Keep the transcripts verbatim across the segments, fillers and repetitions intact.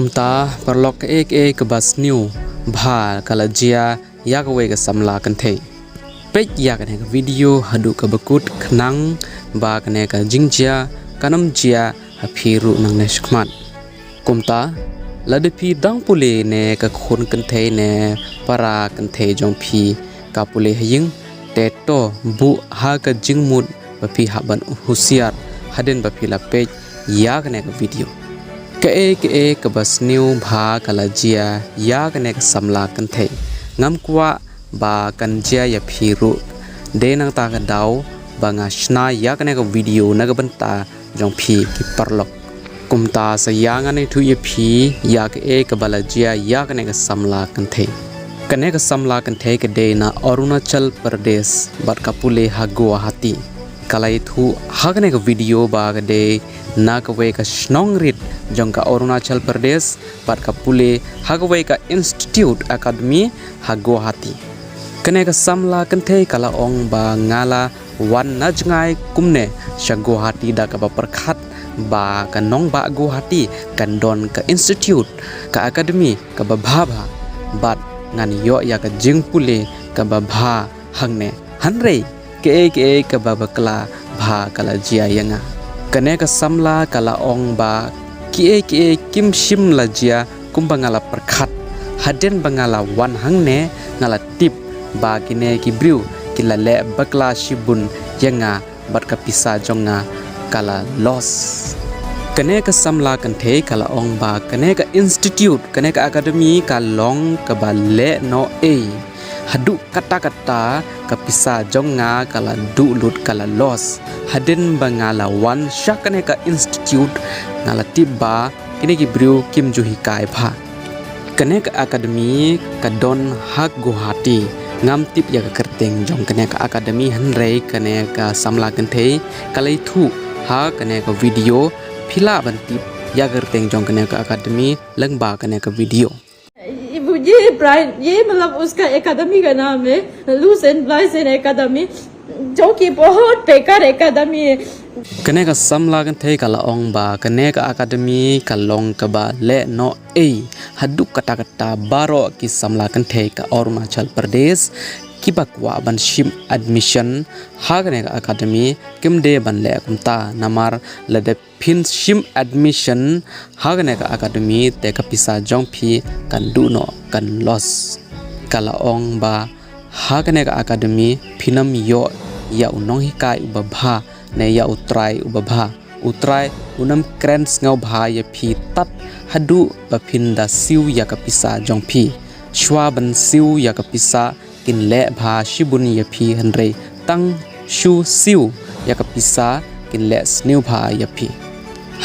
Kumta paralok, kaei kaei kaba sniew bha ka la jia ïa kawei ka samla kynthei. Peit ïa kane ka video haduh kaba kut khnang ba kane ka jingjia kan ym jia ha phi ruh nangne shakhmat. Kumta lada phi dang pule ne ka khun kynthei ne para kynthei jong phi ka pule ha ïing, te to buh ha ka jingmut ba phi hap ban husiar hadien ba phi la peit ïa kane ka video. Kaei kaei kaba sniew bha ka la jia ïa kane ka samla kynthei. Ngam kwah ba kan jia ïa phi ruh. Dei nangta ka daw ba nga shna ïa kane ka video na ka bynta jong phi ki paralok. Kumta sa ïa ngan ïathuh ïa phi ïa kaei kaba la jia ïa kane ka samla kynthei. Kane ka samla kynthei ka dei na Arunachal Pradesh bad ka pule ha Guwahati. Ka la ïathuh ha kane ka video ba ka dei na kawei ka shnong rit jong ka Arunachal Pradesh bad ka pule ha kawei ka institute academy ha Guwahati. Kane ka samla kynthei ka la ong ba nga la wan na jngai kumne sha Guwahati da kaba pyrkhat ba ka nongbah Guwahati kan don ka institute, ka academy kaba bha bha, bad ngan ïoh ïa ka jingpule kaba bha hangne. Hynrei kaei kaei kaba bakla bha ka la jia ïa nga. Kane ka samla ka la ong ba kiei kiei kim shym la jia kumba nga la pyrkhat. Hadien ba nga la wan hangne nga la tip ba kine ki briew ki la leh bakla shibun ïa nga bad ka pisa jong nga ka la loss. Kane ka samla kynthei ka la ong ba kane ka institute, kane ka academy ka long kaba leh noh ei. Haduh katta katta ka pisa jong nga ka la duh lut, ka la loss. Hadien ba nga la wan sha kane ka institute nga la tip ba kine ki briew kim ju hikai bha. Kane ka academy ka don ha Guwahati. Ngam tip ïa ka kyrteng jong kane ka academy, hynrei kane ka samla kynthei ka la ïathuh ha kane ka video. Phi lah ban tip ïa ka kyrteng jong kane ka academy lyngba kane ka video. ये prime, ये मतलब उसका academy का नाम है Luce and Bliss and academy, जो कि बहुत बेकार एकेडमी है। Kane ka samla kynthei ka la ong ba kane ka academy ka long kaba leh noh ei. Haduh katta katta baroh ki samla kynthei ka Arunachal Pradesh kiba kwah ban shim admission ha kane ka academy kim dei ban leh kumta, namar lada phin shim admission ha kane ka academy te ka pisa jong phi kan duh noh, kan loss. Ka la ong ba ha kane ka academy phin ym ïoh ïa u nonghikai uba bha ne ïa u trai uba bha. U trai un ym kren sngewbha ïa phi tad haduh ba phin da siew ïa ka pisa jong phi. Shuwa ban siew ïa ka pisa kin leh bha shibun ïa phi, hynrei tang shu siew ïa ka pisa kin leh sniew bha ïa phi.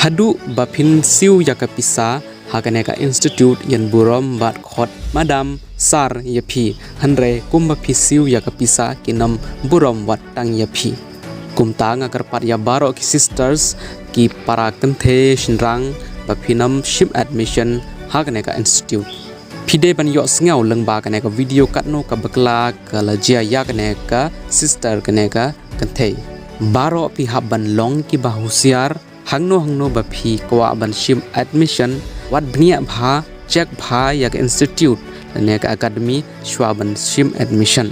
Haduh ba phin siew ïa ka pisa ha kane ka institute yn burom bad khot madam sir ïa phi, hynrei kumba phi siew ïa ka pisa kin ym burom wat tang ïa phi. Kumta nga kyrpad ïa baroh ki sisters, ki para kynthei shynrang, ba phin ym shim admission ha kane ka institute. Phi dei ban ïohsngew lyngba kane ka video katno ka bakla ka la jia ïa kane ka sister, kane ka kynthei. Baroh phi hap ban long kiba husiar, hangno hangno ba phi kwah ban shim admission, wat bniah bha, check bha ïa ka institute lane ka academy shuwa ban shim admission.